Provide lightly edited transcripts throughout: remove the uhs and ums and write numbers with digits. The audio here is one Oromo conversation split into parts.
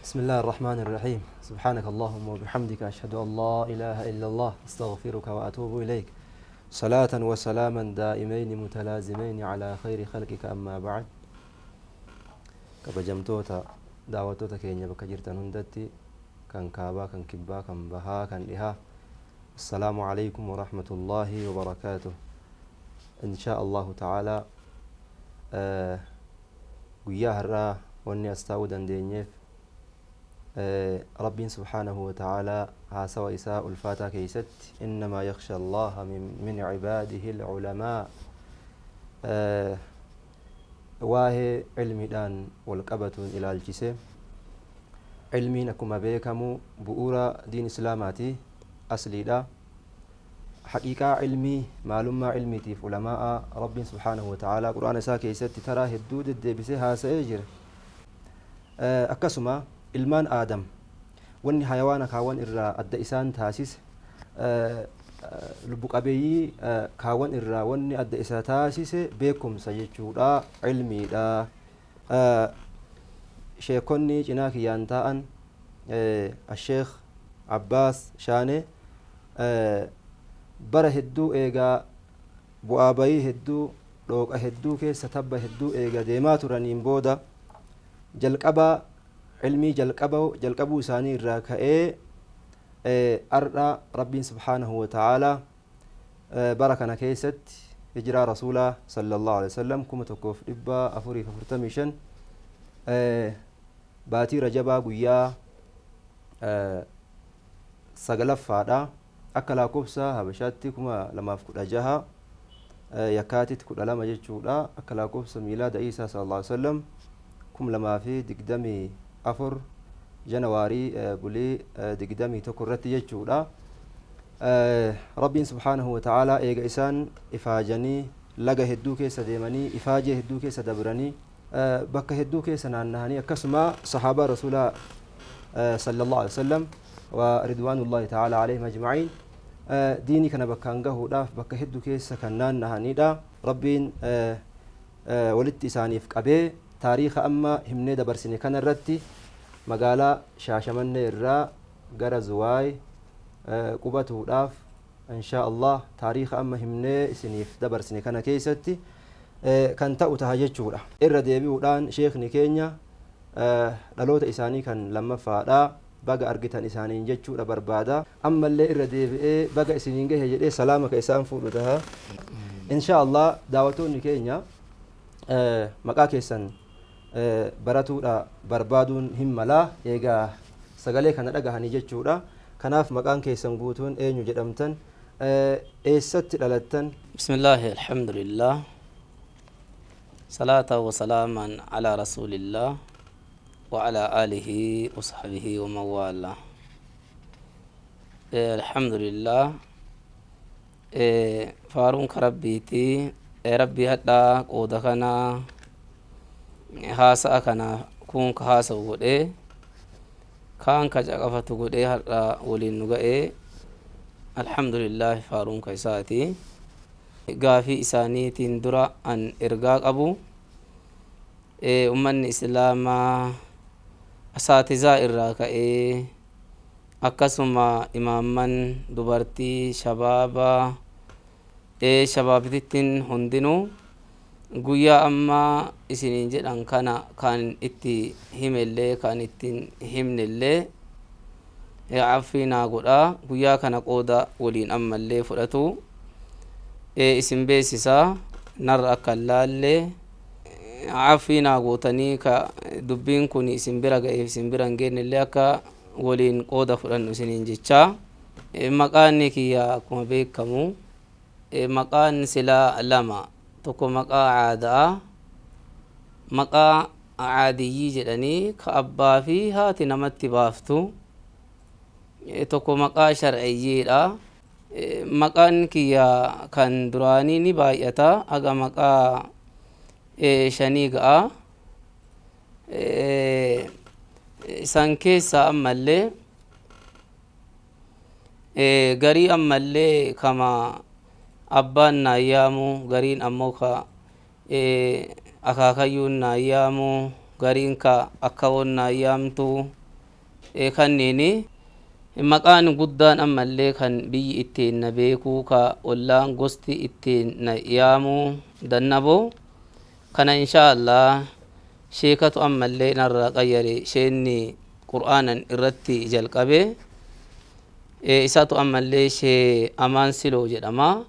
بسم الله الرحمن الرحيم. سبحانك اللهم وبحمدك، أشهد أن لا إله إلا الله، أستغفرك وأتوب إليك. صلاة وسلاما دائمين متلازمين على خير خلقك. أما بعد، kabajamtoota daawwattoota keenya bakka jirtan hundatti, kan kaabaa, kan kibbaa, kan bahaa, kan dhihaa, السلام عليكم ورحمة الله وبركاته. إن شاء الله تعالى guyyaa har'aa wanni as taa'uu dandeenyeef Rabbiin سبحانه وتعالى haasawa isaa ulfaataa keeysatti إنما يخشى الله من عباده العلماء, waa'ee cilmiidhaan wal qabatuun ilaalchise. Cilmiin akkuma beekamu bu'uura diin islaamaati, asliidha. Haqiiqaa cilmii, maalummaa cilmiitiif ulamaa'a Rabbiin سبحانه وتعالى qur'aana isaa keessatti taraa hedduu deddeebisee haasa'ee jira. Akkasuma ilmaan Aadam wanni hayawaana kaawwan irraa adda isaan taasise, lubbu qabeeyyii kaawwan irraa wanni adda isa taasise beekumsa jechuudha, cilmiidha. Sheekonni cinaa kiyyaan taa'an, Asheekh Abbaas Shaanee, bara hedduu eegaa bu'aa bayii hedduu, dhooqa hedduu keessa, tabba hedduu eega deemaa turaniin booda, jalqaba cilmii jalqabuu isaanii irraa ka'ee ardha Rabbiin سبحانه وتعالى bara kana keessatti hijiraa Rasuulaa صلى الله عليه وسلم 1445, baatii Rajabaa guyyaa sagalaffaadha, akka lakkoofsa Habashaatti 2016, Yakkaatitti 12 jechuudha, akka lakkoofsa miilaada Iisaa صلى الله عليه وسلم 2024, Janawaarii bulii 21 irratti jechuudha. Rabbiin سبحانه وتعالى eega isaan ifaajanii, laga hedduu keessa deemanii, ifaajee hedduu keessa dabranii, bakka hedduu keessa naannahanii, akkasuma sahaabaa Rasuulaa صلى الله عليه وسلم ورضوان الله تعالى عليهم أجمعين diinii kana bakkaan gahuudhaaf bakka hedduu keessa kan naannahanidha. Rabbiin walitti isaaniif qabee taariika amma himnee dabarsine kana irratti magaalaa Shaashamannee irraa gara Zuwaay qubatuudhaaf إن شاء الله taariika amma himnee isiniif dabarsine kana keessatti kan ta'u taha jechuudha. Irra deebi'uudhaan sheekni keenya dhaloota isaanii kan lammaffaadha, baga argitan isaaniin jechuudha barbaada. Ammallee irra deebi'ee baga isiniin gahe jedhee salaama ka isaan fuudhu taha إن شاء الله. Daawwattoonni keenya maqaa keessan baratuudha barbaaduun hin malaa eegaa sagalee kana dhagahanii jechuudha. Kanaaf maqaan keessan guutuun eenyu jedhamtan? Eessatti dhalattan? بسم الله، الحمد لله، صلاة وسلاما على رسول الله وعلى آله وصحبه ومن والاه. الحمد لله، faaruun ka Rabbiiti. Rabbii hadhaa qooda kana haasa'a kana kun ka haasa'u godhee, kaan ka caqafatu godhee, har'a waliin nu ga'ee, الحمد لله, faaruun ka isaati. Gaafii isaaniitiin dura an ergaa qabu, ummanni islaamaa asaatizaa irraa ka'ee, akkasuma imaamman dubartii, shabaaba, shabaabitittiin hundinuu guyyaa ammaa isiniin jedhan kana kan itti himellee kan ittiin himnellee affii naa godhaa. Guyyaa kana qooda waliin ammallee fudhatu isin beeksisaa, narra akka hin laallee affii naa gootanii, ka dubbiin kun isin bira ga'eef isin bira hin geennellee akka waliin qooda fudhannu isiniin jechaa. Maqaan kiyya akkuma beekamu maqaan silaa lama. Tokko maqaa aadaa, maqaa aadiyyii jedhanii ka abbaa fi haati namatti baaftu. Tokko maqaa sharciyyiidha. Maqaan kiyya kan duraanii ni baay'ata, haga maqaa shanii ga'a. San keessa ammallee garii ammallee kama abbaan naan yaamu, gariin ammoo ka akaakayyuun naan yaamu, gariin ka akkawoon naan yaamtu. Kanniini maqaan guddaan ammallee kan biyyi ittiin na beekuu, ka ollaan gosti ittiin na yaamuu, Dannaboo kana. Insha Allah sheekatu ammallee narraa qayyare. Sheenni qur'aanan irratti jalqabe isatu ammallee shee Amaan Siloo jedhama.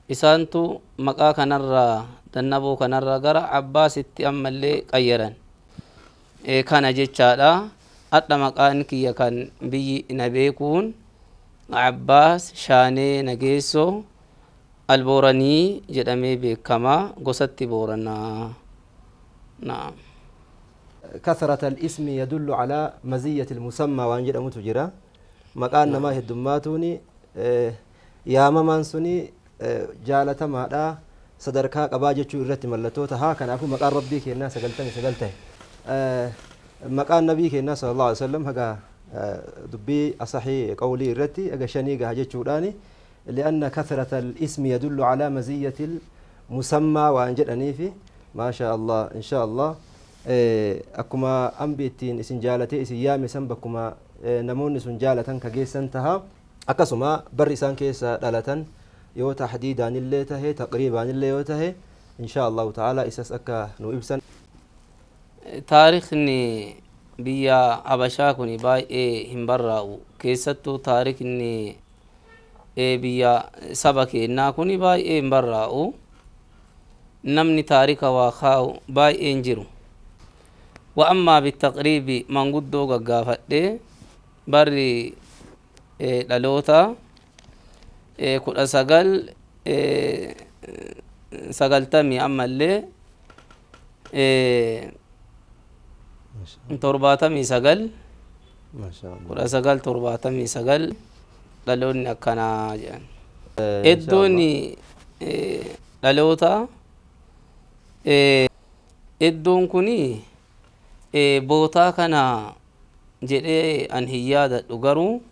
Isaantu maqaa kanarraa, Dannaboo kanarraa, gara Abbaasitti ammallee qayyaran. Kana jechaadha. Hadha maqaan kiyya kan biyyi na beekuun Abbaas Shaanee Nageessoo Albooranii jedhamee beekama, gosatti Booranaa. Naam. كثرة الاسم يدل على مزية المسمى. Waan jedhamutu jira. Maqaan namaa heddummaatuuni yaamamaan suni jaalatamaadha, sadarkaa qabaa jechuu irratti mallattoo tahaa. Kanaafuu maqaan rabbii kennaa 99 ta'e. Maqaan nabii kennaa sallallahu alaihi wasallam haga dubbii asahii qawlii irratti haga shanii gaha jechuudhaani. لأن كثرة الاسم يدل على مزية المسمى waan jedhaniifi. ما شاء الله، إن شاء الله akkuma ambi ittiin isin jaalatee isin yaame san bakkuma namoonni sun jaalatan ka geessan taha. Akkasuma barri isaan keessa dhalatan yoo tahdiidaanillee tahe, taqriibaanillee yoo tahe, insha Allahu ta'ala isas akka nu ibsan. Taarikni biyya Habashaa kun baay'ee hin barraa'u. Keessattuu taarikni biyya saba keenyaa kun baay'ee hin barraa'u. Namni taarika waa kaa'u baay'ee hin jiru. Wa ammaa bitaqriibi manguddoo gaggaafadhe, barri dhaloota 1990 ammallee 79, 1979 dhaloonni akkanaa jedhan. Iddoon dhaloota iddoon kuni bootaa kana jedhee an hin yaadadhu, garuu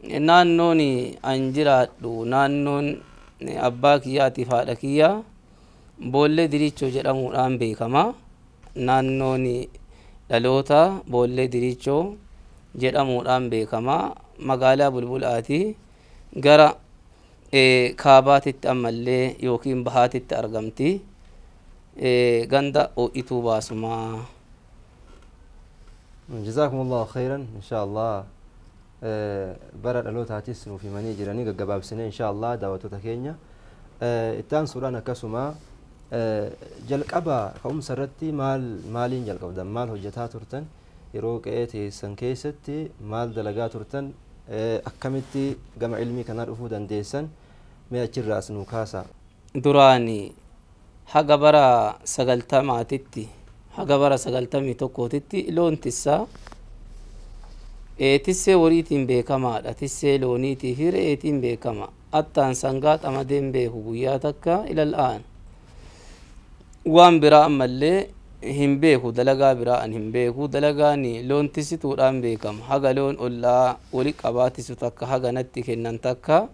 naannoon an jiraadhu, naannoon abbaa kiyyaatiif haadha kiyyaa, Boollee Diriichoo jedhamuudhaan beekama. Naannoon dhaloota Boollee Diriichoo jedhamuudhaan beekama. Magaalaa Bulbulaati gara kaabaatitti ammallee yookiin bahaatitti argamti, ganda Ho'ituu Baasumaa. جزاكم الله خيرا. إن شاء الله bara dhalootaattis nuuf himanii jiranii gaggabaabsine. Insha Allah daawwattoota keenya, ittaan suuraan akkasuma jalqaba ka'umsa irratti maal maaliin jalqabdan? Maal hojjetaa turtan? Yeroo qe'ee teessan keessatti maal dalagaa turtan? Akkamitti gama ilmii kanaa dhufuu dandeessan? Mee achirraas nuu kaasa. Duraani haga bara 90titti, haga bara 91titti loon tissaa, tissee horiitiin beekamaadha. Tissee looniitii fi re'eetiin beekama. Attaan sangaa xamadeen beeku guyyaa takka ilal'aan. Waan biraa ammallee hin beeku, dalagaa biraa an hin beeku. Dalagaan loon tissituudhaan beekama. Haga loon ollaa wali qabaa tisu takka, haga natti kennan takka,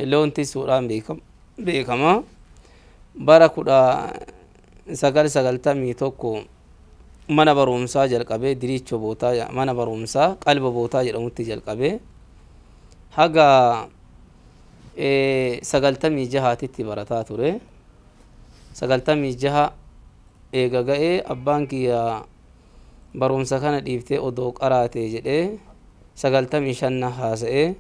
loon tissuudhaan beekama. Bara 1991 mana barumsaa jalqabee, Diriicho bootaa, mana barumsaa Qalba Bootaa jedhamutti jalqabee haga 96titti barataa ture. 96 eega ga'ee abbaan kiyya barumsa kana dhiiftee odoo qaraate jedhee 95 na haasa'ee.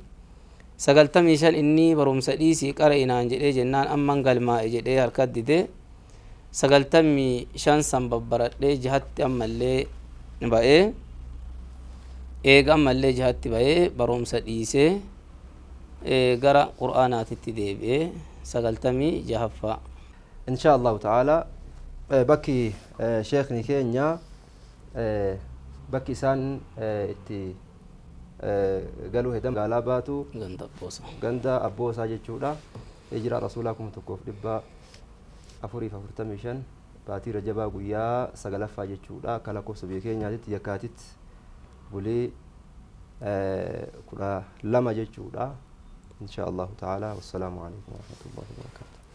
95 inni barumsa dhiisii qara inaan jedhee jennaan, amman galmaa'e jedhee harka dide. 95 san babbaradhee jahatti ammallee ba'ee. Eega ammallee jahatti ba'ee barumsa dhiisee gara qur'aanaatitti deebi'ee 96ffaa. Insha Allahu ta'ala bakki sheekni keenya bakki isaan itti galuu hedan magaalaa Baatu, ganda Abboosaa, ganda Abboosaa jechuudha. Hijiraa rasuulaa 1445 baatii Rajabaa guyyaa sagalaffaa jechuudha. Akka lakkoofsa biyya keenyaatitti Yakkaatitti bulii 12 jechuudha. Insha Allahu ta'ala. Wassalaamu alaikum warahmatullahi wabarakatuh.